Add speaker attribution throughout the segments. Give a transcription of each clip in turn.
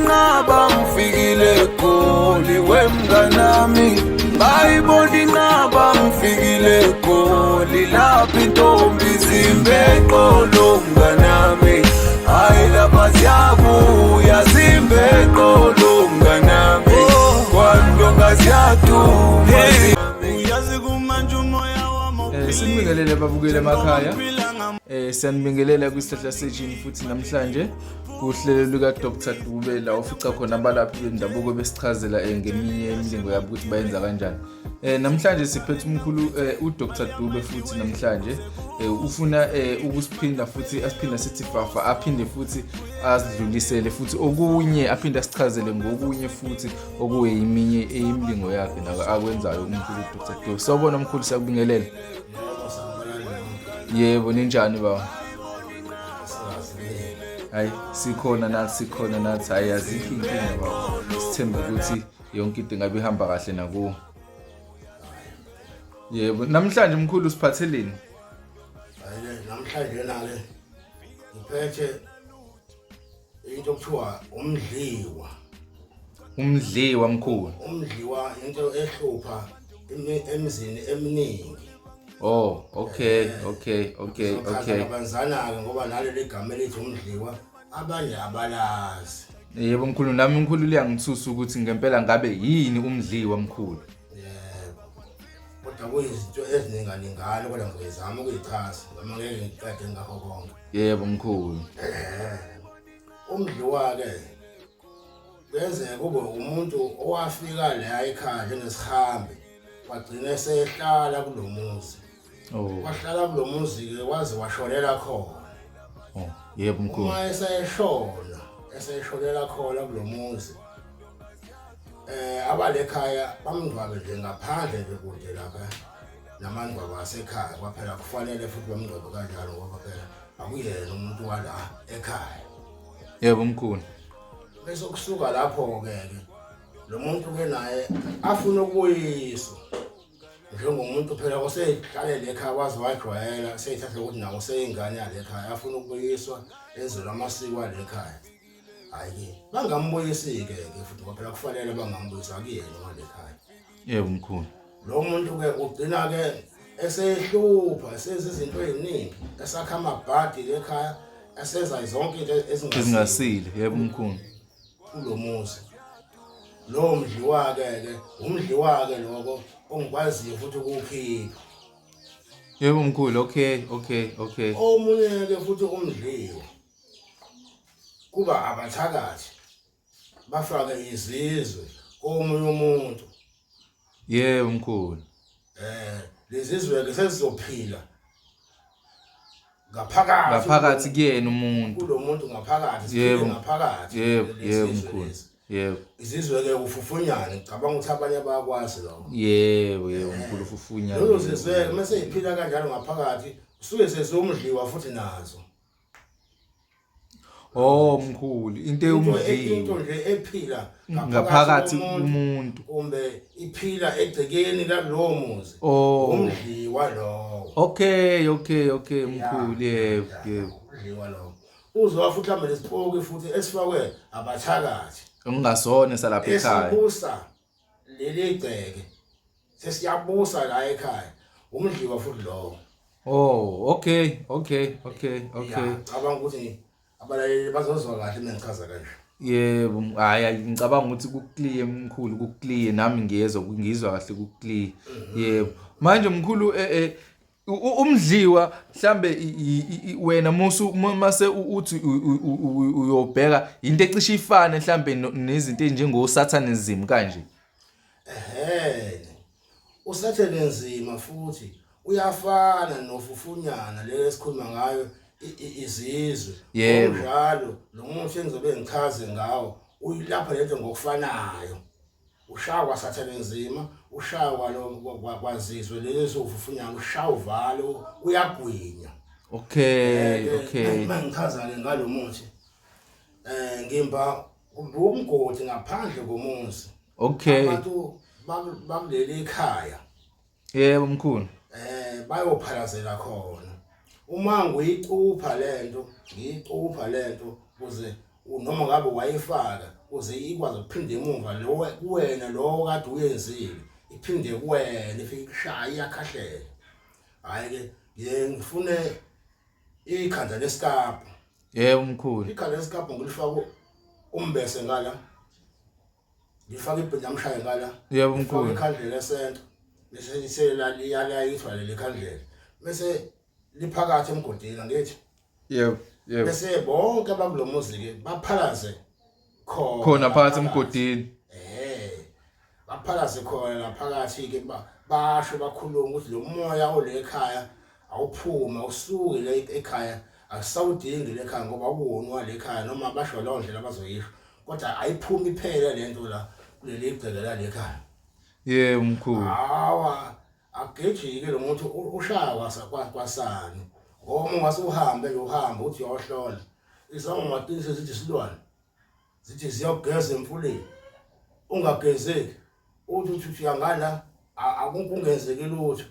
Speaker 1: inqaba ngifikile eGoli wemnganami, ngayibona inqaba ngifikile eGoli, lapho intombi zimbe eqolo mnganami, hayi lapha ziyabuya zimbe eqolo mnganami, kwandonga ziyaduma.
Speaker 2: Uyazi kumanje umoya wami
Speaker 3: Sinibingelele ababukeli emakhaya. Siyanibingelela kwisihlahla sejini futhi namhlanje kuhlelo luka Dr Dube la ofica khona abalaphi bendabuko besichazela ngeminye imilingo yabo ukuthi bayenza kanjani. Namhlanje siphethe umkhulu uDr Dube futhi namhlanje ufuna ukusiphinda futhi asiphinda sithi fafa aphinde futhi asidlulisele futhi okunye aphinde asichazele ngokunye futhi okuyiminye imilingo yakhe nako akwenzayo umkhulu uDr Dube. Sawubona mkhulu, siyakubingelela. Yebo, ninjani baba? Hayi, sikhona nathi, sikhona nathi. Hayi, azikho inkinga baba, sithembe ukuthi yonke into ingabe ihamba kahle nakuwo. Yebo, namhlanje mkhulu siphatheleni?
Speaker 4: Hayi, namhlanje na-ke ngiphethe into okuthiwa umdliwa.
Speaker 3: Umdliwa mkhulu?
Speaker 4: Umdliwa into ehlupha emizini eminingi.
Speaker 3: Oh, okay.
Speaker 4: Ngizochaza kabanzana-ke ngoba naleli gama elithi umdliwa abanye abalazi.
Speaker 3: Yebo mkhulu, nami mkhulu liyangithusa ukuthi ngempela ngabe yini umdliwa mkhulu.
Speaker 4: Yebo, kodwa kuyizinto ezininganingana, kodwa ngizoyizama ukuyichaza noma ngeke ngiqede ngakho konke.
Speaker 3: Yebo mkhulu.
Speaker 4: Umdliwa-ke kuyenzeka kube umuntu owafika la ekhaya njengesihambi, wagcina esehlala kulo muzi. Wahlala kulo muzi-ke waze washonela khona.
Speaker 3: Oh, yebo mkhulu.
Speaker 4: Uma eseshona, eseshonela khona kulo muzi, abalekhaya bamngcwabe nje ngaphandle nje kude lapha namangcwaba asekhaya kwaphela. Kufanele futhi bamngcwabe kanjalo ngoba phela akuyena umuntu wala ekhaya.
Speaker 3: Yebo mkhulu.
Speaker 4: Bese kusuka lapho-ke ke lo muntu ke naye afuna ukubuyiswa njengomuntu phela osehlalele ekhaya waze wajwayela, seyithatha ukuthi nawo useyingane yale ekhaya, afuna ukubuyiswa enzelwe amasiko ale ekhaya. Hhayi-ke bangambuyisi-ke ke futhi ngoba phela kufanele bangambuyisi, akuyena wale ekhaya.
Speaker 3: Yebo mkhulu.
Speaker 4: Lo muntu-ke ugcina-ke esehlupha, esenza izinto ey'ningi, esakha amabhadi le ekhaya, esenza zonke into
Speaker 3: ezingasile. Yebo mkhulu.
Speaker 4: Kulo muzi lowo mdliwa-ke ke umdliwa-ke loko ongikwaziyo futhi ukuwukhipha.
Speaker 3: Yebo mkhulu, okay.
Speaker 4: Omunye-ke futhi umdliwa kuba abathakathi bafake izizwe komunye umuntu.
Speaker 3: Yebo mkhulu.
Speaker 4: Lezizwe ke sezizophila ngaphakathi
Speaker 3: ngaphakathi kuyena umuntu.
Speaker 4: Kulo muntu ngaphakathi, siphile ngaphakathi.
Speaker 3: Yebo
Speaker 4: lezizwe
Speaker 3: mkhulu.
Speaker 4: lezi.
Speaker 3: Yebo.
Speaker 4: Izizwe ke ufufunyane, ngicabanga ukuthi abanye bayakwazi lokho.
Speaker 3: Yebo, mkhulu, ufufunyane.
Speaker 4: Lezo zizwe ke mase iphila kanjalo ngaphakathi, usuke sezomdliwa futhi nazo.
Speaker 3: Oh mkhulu, into
Speaker 4: Into
Speaker 3: eyumdliwa
Speaker 4: nje ephila
Speaker 3: ngaphakathi
Speaker 4: komuntu,
Speaker 3: kumuntu
Speaker 4: kumbe iphila egcekeni lalowo muzi, umdliwa lowo.
Speaker 3: Okay, mkhulu, yebo.
Speaker 4: Umdliwa lowo uzwa futhi mhlawumbe lesipoki futhi esifakwe abathakathi
Speaker 3: Ungasona salapha ekhaya.
Speaker 4: Esibusa leli gceke, sesiyabusa la ekhaya, umdliwa futhi lowo.
Speaker 3: Oh, okay.
Speaker 4: Ya, cabanga ukuthi abalaleli bazozwa kahle uma ngichaza kanje.
Speaker 3: Yebo, hayi hayi, ngicabanga ukuthi ku-clear mkhulu, ku-clear, nami ngiyezwa, ngizwa kahle, ku-clear. Yebo. Manje mkhulu, umdliwa mhlambe wena musu mase uthi uyobheka into ecishe ifane mhlambe nezinto ezinjengo satanism kanje.
Speaker 4: Ehhe, usathane nzima futhi uyafana nofufunyana le esikhuluma ngayo, izizwe. Ngokunjalo lo muthi engizobe ngichaze ngawo uyilapha lento ngokufanayo, ushaya kwasathane nzima, ushaya kwalo kwazizwe lezi ufufunyana, ushaya uvalo, uyagwinya. Mangichaza-ke ngalo muthi, ngimba umgodi ngaphandle komuzi. Abantu bakuleli ikhaya
Speaker 3: Yebo mkhulu.
Speaker 4: Bayophalazela khona. Uma ngiyicupha lento, ngiyicupha lento kuze noma ngabe wayifaka. Uze ikwazi ukuphinda emuva lo kuwena lo kade uyenzile iphinde kuwena ifike ikushaya iyakhahlela. Hhayi ke ngiye ngifune ikhanda lesikabhu.
Speaker 3: Yebo mkhulu.
Speaker 4: Ikhanda lesikabhu ngilifaka umbese ngala. Ngifaka ibhinda mshaye ngala.
Speaker 3: Yebo mkhulu.
Speaker 4: Ikhandlela esento. Bese lisela liyalayithwa leli khandlela. Bese liphakathi emgodini angithi.
Speaker 3: Yebo, yebo.
Speaker 4: Bese bonke abakulomuzi ke baphalaze khona.
Speaker 3: Khona phakathi emgodini.
Speaker 4: Eh. Baphalaze khona la phakathi ke basho bakhuluma ukuthi lo moya ole ekhaya awuphume awusuke le ekhaya akusawudingi le ekhaya ngoba awuwona wale ekhaya noma basho leyo ndlela abazoyisho kodwa ayiphumi iphele lento la kuleli gceke la ekhaya.
Speaker 3: Yebo mkhulu.
Speaker 4: Hawa agejike lo muntu ushaya kwasani ngoba uma ungase uhambe nje uhambe uthi uyohlola izangoma qinise zithi isilwane zithi ziyogeza emfuleni ungagezeki uthi uthi uthi uyangala akungenzeki lutho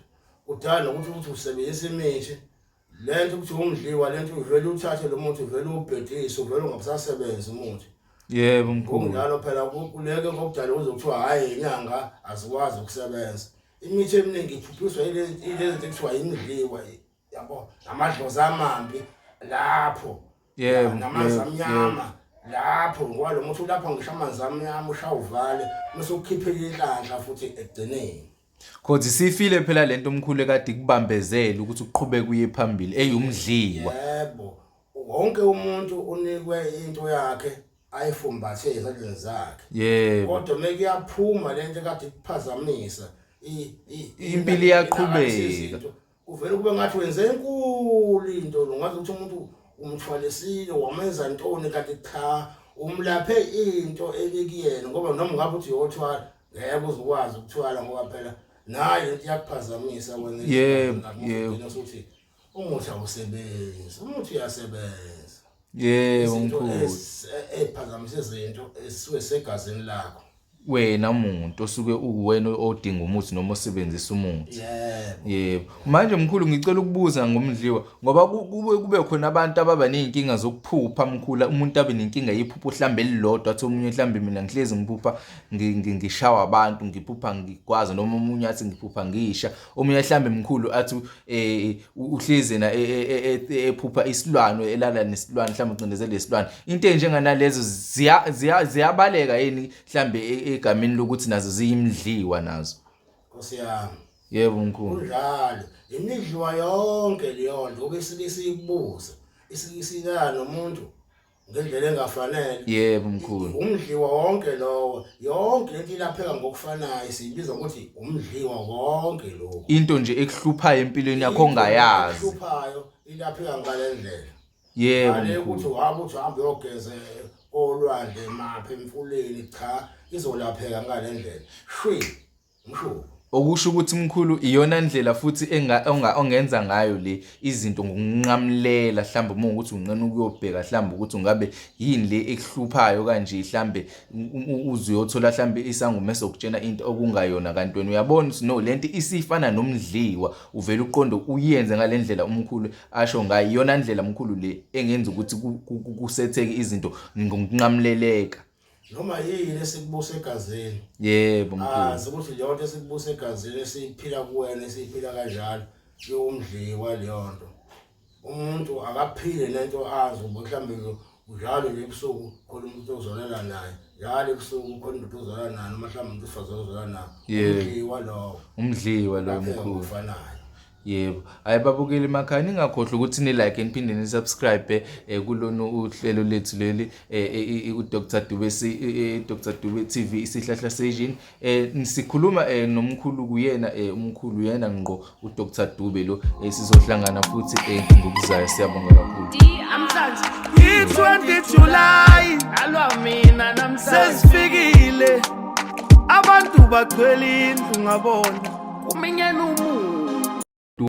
Speaker 4: kudala nokuthi uthi usebenzisa imithi lento ukuthi umdliwa lento uvele uthathe lo muthi uvele ubhedise uvele ungabusasebenzi umuthi.
Speaker 3: Yebo mkhulu.
Speaker 4: Kunjalo phela kuleke ngokudala kuze kuthiwa hhayi inyanga azikwazi ukusebenza. Imithi eminingi iphuphiswa yilezi zinto ekuthiwa imidliwa yabo namadlozi amambi lapho.
Speaker 3: Yebo.
Speaker 4: Namanzi amnyama lapho ngoba lo muthi ulapha ngisho amanzi amnyama ushawuvale bese ukukhiphela inhlanhla futhi ekugcineni.
Speaker 3: Cause isifile phela lento omkhulu ekade ikubambezela ukuthi uqhubeke uye phambili eyumdliwa.
Speaker 4: Yebo. Wonke umuntu unikwe into yakhe ayifumbathe ezandleni zakhe.
Speaker 3: Yebo.
Speaker 4: Kodwa mekuyaphuma lento ekade ikuphazamisa
Speaker 3: impilo iyaqhubeka.
Speaker 4: Kuvele kube ngathi wenze enkulu into lo ngathi ukuthi umuntu umthwalisile wamenza ntoni kanti cha umlaphe into ebikuyena ngoba noma ngabe uthi uyothwala ngeke uze ukwazi ukuthwala ngoba phela nayo into iyakuphazamisa wena.
Speaker 3: Yebo, yebo.
Speaker 4: Ukuthi umuthi awusebenzi, umuthi uyasebenza.
Speaker 3: Yebo mkhulu.
Speaker 4: Eziphazamisa izinto ezisuke segazini lakho.
Speaker 3: Wena muntu osuke uwena odinga umuthi noma osebenzisa umuthi.
Speaker 4: Yebo.
Speaker 3: Yebo. Manje mkhulu ngicela ukubuza ngomdliwa ngoba kube kube khona abantu ababa nezinkinga zokuphupha mkhulu umuntu abe nenkinga yephupho mhlambe elilodwa athi omunye mhlambe mina ngihlezi ngiphupha ngishawa abantu ngiphupha ngigwaza noma omunye athi ngiphupha ngisha omunye mhlambe mkhulu athi eh uhlezi yena ephupha isilwane elala nesilwane mhlawumbe ucindezele isilwane into enjenganalezo ziyabaleka yini mhlambe egameni lokuthi nazo ziyimdliwa nazo.
Speaker 4: Nkosi yami.
Speaker 3: Yebo mkhulu.
Speaker 4: Kunjalo imidliwa yonke leyo nto ngoba isike siyikubuza isike isilala nomuntu ngendlela engafanele.
Speaker 3: Yebo mkhulu.
Speaker 4: Umdliwa wonke lowo, yonke lento ilapheka ngokufanayo siyibiza ukuthi umdliwa wonke lokho.
Speaker 3: Into nje ekuhluphayo empilweni yakho ongayazi.
Speaker 4: Ekuhluphayo ilapheka ngale ndlela.
Speaker 3: Yebo
Speaker 4: Ngale ukuthi
Speaker 3: mkhulu.
Speaker 4: uhambe uthi uhambe uyogeza olwandle maphi emfuleni cha izolapheka ngale ndlela. Shwi umshubo.
Speaker 3: Okusho ukuthi mkhulu iyona ndlela futhi ongenza ngayo le izinto ngokunqamulela mhlawumbe uma ukuthi unqena ukuyobheka mhlawumbe ukuthi ungabe yini le ekuhluphayo kanje mhlawumbe uze uyothola mhlawumbe isangoma esokutshena into okungayona kanti wena uyabona ukuthi no lento isifana nomdliwa uvele uqonde uyenze ngale ndlela umkhulu asho ngayo iyona ndlela mkhulu le engenza ukuthi kusetheke izinto ngokunqamuleleka.
Speaker 4: Noma yini esikubusa egazini.
Speaker 3: Yebo mkhulu.
Speaker 4: Azi ukuthi leyo nto esikubusa egazini esiyiphila kuwena esiyiphila kanjalo yomdliwa leyo nto. Umuntu akaphile nento azi ngoba mhlawumbe njalo nje ebusuku khona umuntu ozolala naye. Njalo ebusuku khona umuntu ozolala naye noma mhlawumbe umuntu wesifazane ozolala naye. Umdliwa lowo.
Speaker 3: Umdliwa lowo mkhulu.
Speaker 4: Ngokufanayo.
Speaker 3: Yebo. Hayi babukeli emakhaya ningakhohlwa ukuthi ni like niphinde ni subscribe kulona uhlelo lethu leli uDr Dube Dr Dube TV isihlahla sejini. Sikhuluma nomkhulu kuyena umkhulu yena ngqo uDr Dube lo sizohlangana futhi ngokuzayo siyabonga kakhulu.
Speaker 2: Namhlanje i-20 July alwa mina namhlanje sesifikile abantu bagcwele indlu ngabona kuminyene.